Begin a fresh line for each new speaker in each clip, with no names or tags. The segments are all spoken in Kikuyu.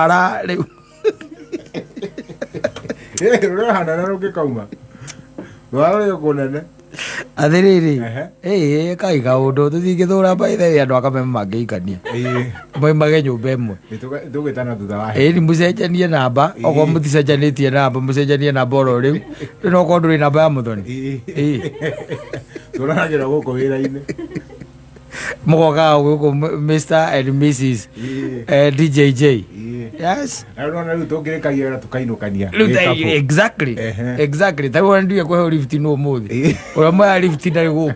Rwara rĩu.
Rũrĩa hanene rũngĩkauma rwara rũrĩ kũnene.
Atĩrĩrĩ.
Ehe.
Ĩĩ kai kaũndũ tũtingĩthũra by the way, andũ akameme mangĩikania moimage nyũmba ĩmwe.
Tũgwĩtana thutha wa.
Ĩĩ ni mũcenjanie namba, okorwo mũticenjanĩtie namba, mũcenjanie namba oro rĩu. Rĩu no korwo ndũrĩ namba ya mũthoni. Ĩĩ.
Tũranagĩra gũkũ wĩra-inĩ.
Mũgokaga gũkũ Mr and Mrs DJJ. Yes.
Na rĩu nona rĩu tũngĩrĩkagia wĩra tũkainũkania.
Rĩu
Gĩ couple.
Exactly. Exactly, ta rĩu ona nduye kũheo lift nũ ũmũthĩ. Ũrĩa moya lift ndarĩ gũkũ.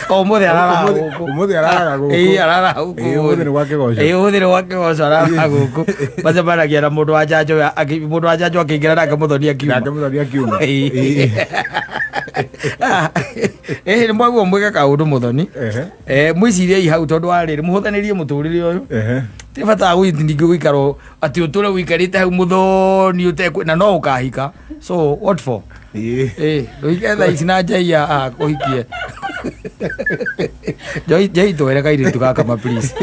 O ũmũthĩ araraga gũkũ.
Ũmũthĩ araraga gũkũ.
Ĩĩ, araraga gũkũ.
Ĩĩ, ũmũthĩ nĩ gwa kĩgoco.
Ĩĩ, ũmũthĩ nĩ gwa kĩgoco araraga gũkũ. Macemanagia na mũndũ wa njanjo mũndũ wa njanjo akĩingĩra nake mũthoni akiuma.
Nake mũthoni akiuma.
Ĩĩ. Ĩĩ, nĩ mwaguo mwĩke kaũndũ mũthoni. Mwĩciriei hau tondũ wa rĩrĩ mũhũthanĩrie mũtũrĩre ũyũ. Ti bata wa gũthiĩ ningĩ gũikara atĩ ũtũre ũikarĩte hau mũthoni ũtekũ na no ũkahika, so what for? Ĩĩ, ndũhike thaa ici na njai akũhikie. Njai njai twere kairĩtu gaka ma please.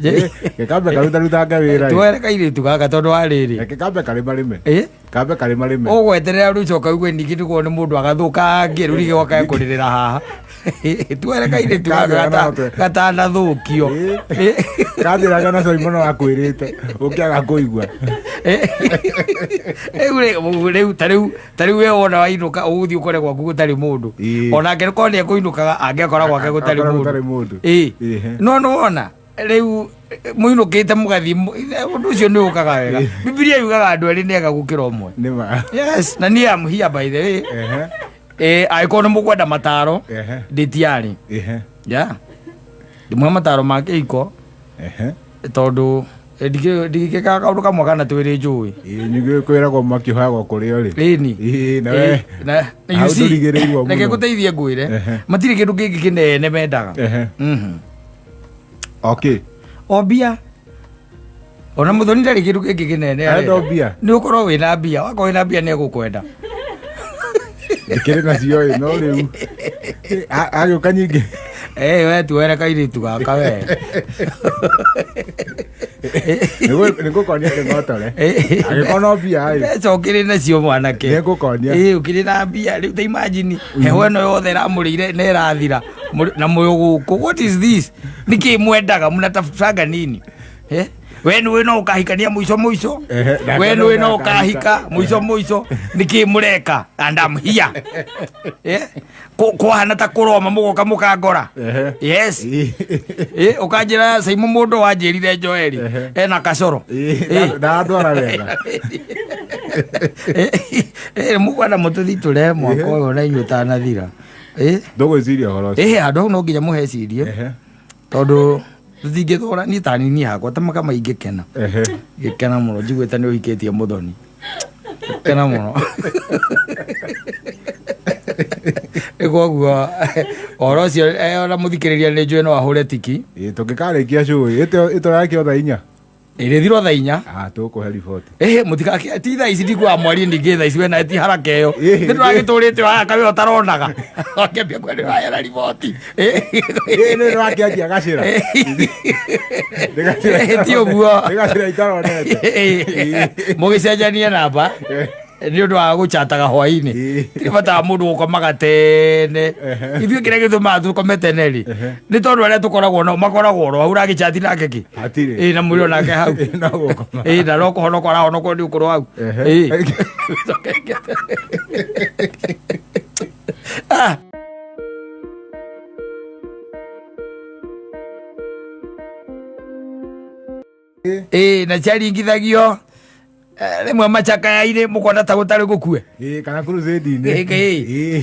Njai-
Gĩkambe karutarutanga wĩra ĩ.
Twere kairĩtu gaka tondũ wa rĩrĩ.
Reke kambe karĩmarĩme.
Ĩ?
Kambe karĩmarĩme.
Ũgweterera rĩu coka ugue ningĩ nĩguo nĩ mũndũ agathũkangie rĩu rĩngĩ goka ekũrĩrĩra haha. Twere kairĩtu gaka gatanathũkio. Ĩ?
Kanjĩraga na cai mũno akwĩrĩte ũkĩaga kũigua.
Rĩu rĩ- rĩu ta rĩu we wona wainũka ũgũthiĩ ũkore gwaku gũtarĩ mũndũ. Onake korwo nĩ ekũinũkaga angĩakora gwake gũtarĩ
Akora
mũndũ.
gũtarĩ mũndũ.
Ĩĩ. No nĩwona rĩu mũinũkĩte mũgathiĩ ũndũ ũcio nĩ ũkaga wega. Bibilia yugaga andũ erĩ nĩ ega gũkĩra ũmwe.
Nĩ ma.
Yes, na niĩ am here by the way. Angĩkorwo nĩ mũkwenda mataro, ndĩ tiarĩ. Yeah, ndĩmwe mataro ma kĩhiko. Tondũ ndingĩkaga kaũndũ kamwe kana twĩrĩ njũĩ.
Ĩĩ, ningĩ kwĩragwo mwaki ũhagwo kũrĩa ũrĩ.
Ĩni.
Ĩĩ, na we
Na
hau
you see,
ndũrigĩrĩirwo mũno.
reke ngũteithie ngwĩre, matirĩ kĩndũ kĩngĩ kĩnene mendaga.
Okay.
O mbia. Ona mũthoni ndarĩ kĩndũ kĩngĩ kĩnene
Arenda
arenda.
o mbia.
Nĩ ũkorwo wĩna mbia, wakorwo wĩna mbia nĩ egũkwenda.
Ndĩkĩrĩ nacio ĩ, no rĩu agĩũka nyingĩ.
Eh, we tuwere kairĩtu gaka we.
Nĩngũkonia kĩng'otore angĩkorwo no mbia ĩ.
Mbeca ũkĩrĩ nacio mwanake.
Nĩngũkonia.
Ĩĩ, ũkĩrĩ na mbia rĩu ta imagine heho ĩno yothe ĩramũrĩire na ĩrathira na mũyũ gũkũ. What is this? Nĩkĩ mwendaga mnatafutanga nini? Eh? We nĩũĩ no ũkahikania mũico mũico.
Nake
We
no
nĩũĩ no
ũkahika.
ũkahika mũico mũico. Nĩkĩ mũreka? And I'm here. Eh? Kwahana ta kũroma mũgoka mũkangora. Yes. Ĩ, ũkanjĩra Saimu mũndũ wanjĩrire Joeli ena kacoro.
Ĩĩ, ndandwara wega.
Mũkwenda mũtũthitũre mwaka ũyũ na inyuĩ ũtanathira. Ĩ?
Ndũgwĩciria ũhoro ũcio.
Ĩ, handũ hau no nginya mũhecirie tondũ tũtingĩthũra niĩ ta niĩ hakwa ta makama ingĩkena ngĩkena mũno njiguĩte nĩ ũhikĩtie mũthoni kena mũno. Ĩ, koguo ũhoro ũcio ona mũthikĩrĩria nĩ njũĩ no ahũre tiki.
Ĩĩ, tũngĩkarĩkia show ĩtũrakio thaa 4.
Ĩrĩthirwo thaa 4.
Ah, tũkũhe riboti.
Ĩhĩ, mũtikake ti thaa ici ndikuaga mwarie ningĩ thaa ici wena ti haraka ĩyo.
Ĩhĩ.
Nĩ tũragĩtũrĩte haha kawĩra ũtaronaga wakĩambia kwendera riboti.
Ĩĩ, nĩ nĩrakĩanjia gacĩra.
Ĩhĩ, ti ũguo.
Nĩ gacĩra itaronete.
Mũgĩcenjanie namba nĩ ũndũ wa gũchataga hwainĩ. Ti bata wa mũndũ gũkomaga tene. Ithuĩ kĩrĩa gĩtũmaga tũkome tene rĩ, nĩ tondũ arĩa tũkoragwo nao makoragwo oro hau ũragĩchati nake kĩ.
Hatirĩ.
Ĩĩ, na mũrĩ onake hau.
Ĩĩ, no gũkoma.
Ĩĩ, na no kũhonoka ũrahonokwo nĩ ũkũrũ hau. Ĩĩ. Ah. Ĩĩ, na ciaringithagio rĩmwe macakaya-inĩ mũkona ta gũtarĩ gũkue.
Ĩĩ, kana crusade-inĩ.
Ĩĩ, ĩĩ.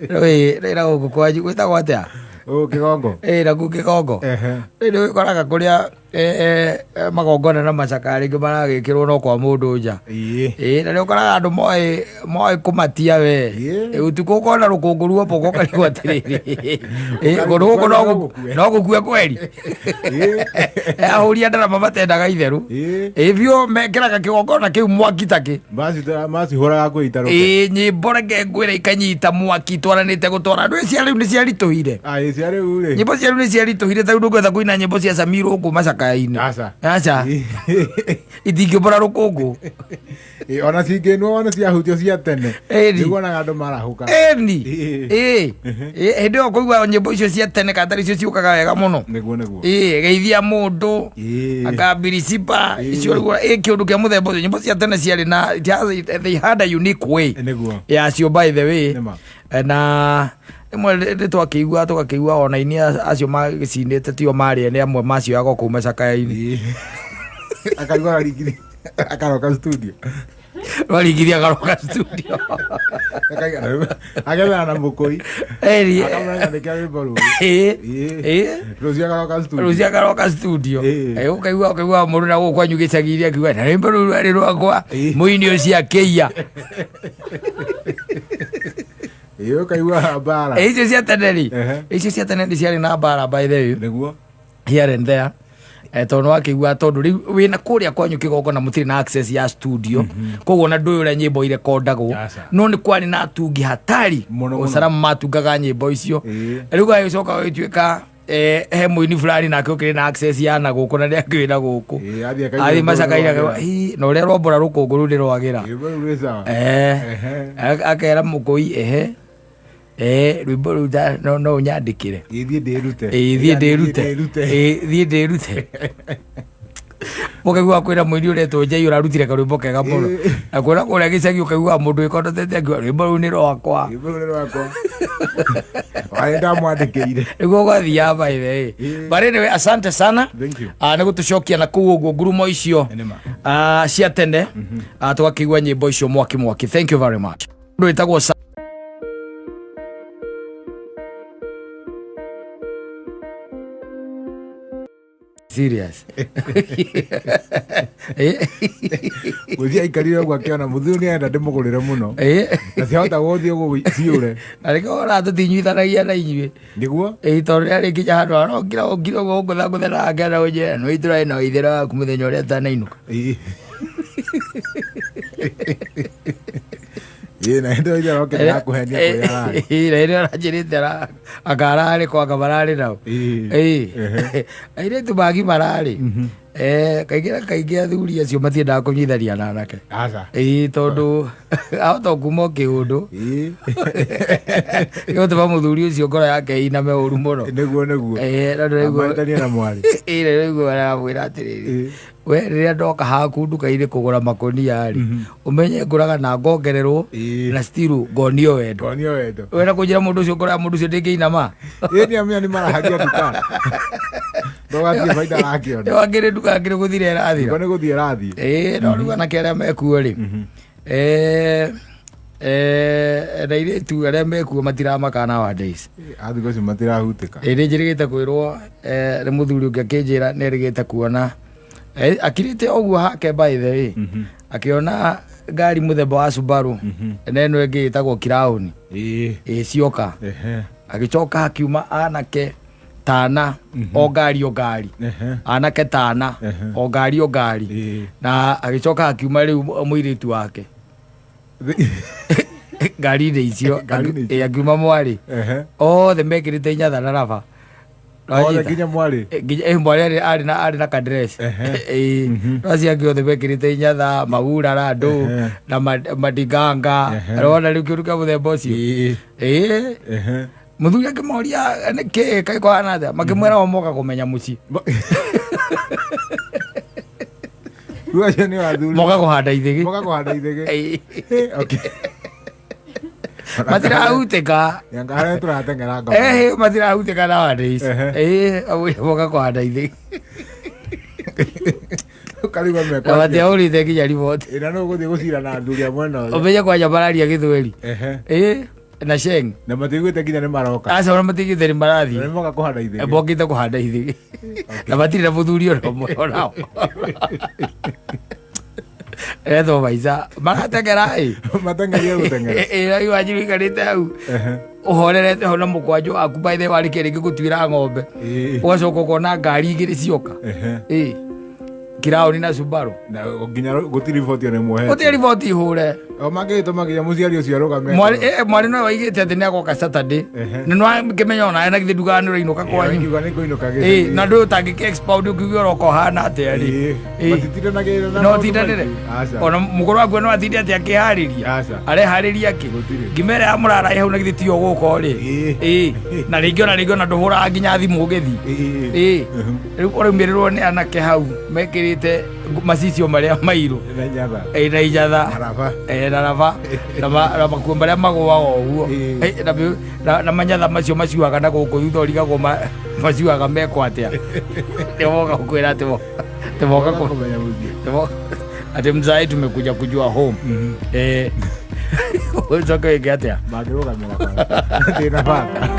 Ĩĩ.
Rĩ na gũkũ kwanyu gwĩtagwo atĩa?
Gũkũ Kĩgongo.
Ĩĩ, na kũu Kĩgongo. Rĩu nĩ ũkoraga kũrĩa Magongona na macakaya rĩngĩ maragĩkĩrwo no kwa mũndũ nja. Ĩĩ, na nĩ ũkoraga andũ moĩ kũmatia we. Ũtukũ ũkona rũkũngũ ruopo ũkarigwo atĩrĩrĩ, kũndũ gũkũ no gũkue kweri. Ahũri a ndarama matendaga itherũ. Ĩĩ biũ, mekĩraga kĩgongona kĩu mwaki takĩ.
Macihũraga kwĩ itarũke.
Ĩĩ, nyĩmbo reke ngwĩre ikanyita mwaki twaranĩte gũtwara andũ cia rĩu nĩ ciaritũhire.
Ĩ cia rĩu rĩ.
Nyĩmbo cia rĩu nĩ ciaritũhire, ta rĩu ndũngĩhota kũina nyĩmbo cia Samir gũkũ macakaya-inĩ.
Aca.
Aca, itingĩũmbũra rũkũngũ.
Ĩ, ona cingĩnwo ona ciahutio cia tene.
Ĩni.
Nĩguonaga andũ marahũka.
Ĩni. Ĩĩ, hĩndĩ ĩyo kũigua nyĩmbo icio cia tene kana icio ciũkaga wega mũno.
Nĩguo nĩguo.
Ĩĩ, geithia mũndũ akambiricipa icio rĩu, ĩ kĩũndũ kĩa mũthemba ũcio, nyĩmbo cia tene ciarĩ na they had a unique way
Nĩguo.
yacio, by the way.
Nĩma.
Na rĩmwe nĩ twakĩigua tũgakĩigua ona ini acio magĩcinĩte tio marĩ ene, amwe macioyagwo kũu macakaya-inĩ.
Akaigua ararigiri akaroka studio.
Rwaringithia agaroka studio.
Agethana na mũkũi.
Eri.
Akamenya nĩkĩo rwĩmbo rũrũ.
Ĩĩ.
Rũciũ agaroka studio.
Rũciũ agaroka studio. Ũkaigua mũndũ na gũkũ kwanyu gĩcagi-inĩ akiuga na rwĩmbo rũu rwarĩ rwakwa, mũini ũcio akĩiya.
Ĩĩ, ũkaigua mbara.
Icio cia tene rĩ, icio cia tene nĩ ciarĩ na mbara, by the way. Here and there, tondũ wakĩigua tondũ rĩu wĩna kũrĩa kwanyu kĩgongona mũtirĩ na access ya studio, koguo na ndũĩ ũrĩa nyĩmbo irekondagwo.
Aca.
No nĩ kwarĩ na atungi hatari.
Mũno, mũno.
Ũcaramu matungaga nyĩmbo icio. Rĩu gagĩcoka gagĩtuĩka he mũini fulani nake ũkĩrĩ na access ya na gũkũ na nĩ akĩrĩ na gũkũ.
Athiĩ akaigua
athiĩ
rwĩmbo
macakaire
rũu rwagĩra.
Na ũrĩa rwambũra rũkũngũ rũu nĩ rwagĩra.
Rwĩmbo rũu rwĩ sawa.
Akera mũkũi ehe, rwĩmbo rũu no ũnyandĩkĩre.
Ĩĩ, thiĩ ndĩrute.
Ĩĩ, thiĩ ndĩrute.
Ndĩrute.
Ĩĩ, thiĩ ndĩrute. Ũkaigua kwĩna mũini ũretwo Njai ũrarutire karwĩmbo kega mũno. Na kwĩna kũrĩa gĩcagi ũkaigua mũndũ wĩkondotete akiuga rwĩmbo rũu nĩ rwakwa.
Rwĩmbo rũu nĩ rwakwa, warĩ ndamwandĩkĩire.
Nĩguo gwathiaga, by the way. But anyway, asante sana.
Thank you.
Nĩ gũtũcokia na kũu ũguo ngurumo icio
Nĩma.
Cia tene. Tũgakĩigua nyĩmbo icio mwaki mwaki. Thank you very much. Mũndũ wĩtagwo serious.
Gũthiĩ aikarire ũguo akĩona mũthuri nĩ enda ndĩmũgũrĩre mũno. Na ciahota gũthiĩ ũguo ciũre.
Na rĩkĩo ona tũtinyuithanagia na inyuĩ.
Nĩguo.
Ĩĩ, tondũ rĩrĩa rĩkinya handũ arokira ũkira ũguo ũngũthangũthe na akena ũnjĩre no itũra ĩno ithero waku mũthenya ũrĩa ũtanainũka.
Ĩĩ, na hĩndĩ ĩyo ithe aroke nĩarakũhenia kũrĩa ararĩ.
Ĩĩ, na hĩndĩ ĩyo aranjĩrĩte anga ararĩ kwanga mararĩ nao. Ĩĩ, airĩtu magimara-rĩ, kaingĩ na kaingĩ athuri acio matiendaga kũnyuithania na anake.
Aca.
Ĩĩ, tondũ ahota kuma o kĩũndũ gĩgũtũma mũthuri ũcio ngoro yake ĩiname ũru mũno.
Nĩguo nĩguo.
Ĩĩ, na ndĩraigua
Amahĩtania na mwarĩ.
Ĩĩ, na ndĩraigua aramwĩra atĩrĩrĩ, we rĩrĩa ndoka haku nduka-inĩ kũgũra makũnia rĩ, ũmenye ngũraga na ngongererwo na still ngonio wendo.
Ngonio wendo.
Wenda kũnjĩra mũndũ ũcio ngoro ya mũndũ ũcio ndĩngĩinama?
Ĩĩ, nĩ amenya nĩ marahagia nduka. Ndũgathiĩ baida arakĩona.
Wakĩrĩ nduka akĩrĩ gũthira ĩrathira.
Nĩguo nĩ gũthiĩ ĩrathiĩ.
Ĩĩ, no rĩu anake arĩa mekuo rĩ, na airĩtu arĩa mekuo matiramaka nowadays.
A thikũ ici matirahutĩka.
Ĩĩ, nĩ njĩrĩgĩte kwĩrwo nĩ mũthuri ũngĩ akĩnjĩra nĩ erĩgĩte kuona akirĩte ũguo hake, by the way, akĩona ngari mũthemba wa Subaru na ĩno ĩngĩ ĩtagwo Crown. Ĩĩ, cioka. Agĩcoka hakiuma anake tana o ngari o ngari. Anake tana o ngari o ngari. Na agĩcoka hakiuma rĩu mũirĩtu wake ngari-inĩ icio.
Ngari-inĩ icio.
Ĩĩ, akiuma mwarĩ. Othe mekĩrĩte inyatha na raba.
Othe
Wanyita?
nginya mwarĩ.
Nginya mwarĩ arĩ na kadress. Ĩĩ, no acio angĩ othe mekĩrĩte inyatha maurara ndũ na madiganga. Rona rĩu kĩũndũ kĩa mũthemba ũcio. Ĩĩ. Mũthuri akĩmoria nĩkĩ kaĩ kũhana atĩa, makĩmwĩra o moka kũmenya mũciĩ.
Rĩu acio nĩ athuri.
Moka kũhanda ithĩgĩ.
Moka kũhanda ithĩgĩ.
Ĩĩ.
Okay.
Matirahutĩka.
Yanga harĩa tũrateng'era ngoma.
Matirahutĩka nowadays. Ĩĩ, moka kũhanda ithĩgĩ.
Ũkarigwo
Na
mekwanjia.
matiahũrĩte nginya riboti.
Ĩ, na nũ ũgũthiĩ gũcira na athuri a mwena ũrĩa.
Ũmenye kwanja mararia gĩthweri. Ĩĩ. Na Sheng.
Na matiiguĩte nginya nĩ maroka.
Aca, ona matigĩte nĩ marathiĩ.
Na nĩ moka kũhanda ithĩgĩ.
Mokĩte kũhanda ithĩgĩ na matirĩ na mũthuri ona ũmwe onao. Ethwo maica marateng'era ĩ.
Mateng'erie gũteng'era.
Ĩ wanjiru ikarĩte hau ũhorerete ho na mũkwanjũ waku, by the way, warĩkia rĩngĩ gũtuĩra ng'ombe, ũgacoka ũkona ngari igĩrĩ cioka, ĩ kiraũni na Subaru.
Na nginya gũtirĩ riboti ona ĩmwe.
Gũtirĩ riboti hũre.
O mangĩgĩtũma nginya mũciari ũcio arũgame.
Mwarĩ no waigĩte atĩ nĩ agoka Saturday. Na nĩ wakĩmenya onawe na githĩ ndugaga nĩ ũrainũka kwanyu.
Ngiuga nĩ kũinũka.
Ĩ, na ndũĩ ũtangĩkĩ expound ũkiuge ũroka ũhana atĩa rĩ.
Matitindanagĩrĩra na
No
maũndũ
tindanĩre.
maingĩ. Aca.
Ona mũkũrũ waku no atinde atĩ akĩharĩria.
Aca.
Areharĩria kĩ?
Gũtirĩ.
Ngima ĩrĩa ya mũrara hau na githĩ tiyo gũka rĩ. Ĩ, na rĩngĩ ona rĩngĩ ona ndũhũraga nginya thimũ ũgĩthiĩ. Ĩ, rĩu ũraumĩrĩrwo nĩ anake hau mekĩrĩte macicio marĩa mairũ.
Na nyatha.
Ĩ, na ijatha.
Maraba.
Na raba na makuo marĩa magũaga ũguo. Na manyatha macio macuaga na gũkũ thutha ũrigagwo macuaga mekwo atĩa. Nĩmoka gũkwĩra atĩ atĩ moka
kũmenya mũciĩ.
Atĩ mzae, tumekuja kujua home. Ũcoke wĩke atĩa?
Mangĩrũgamĩra bara ndĩna bata.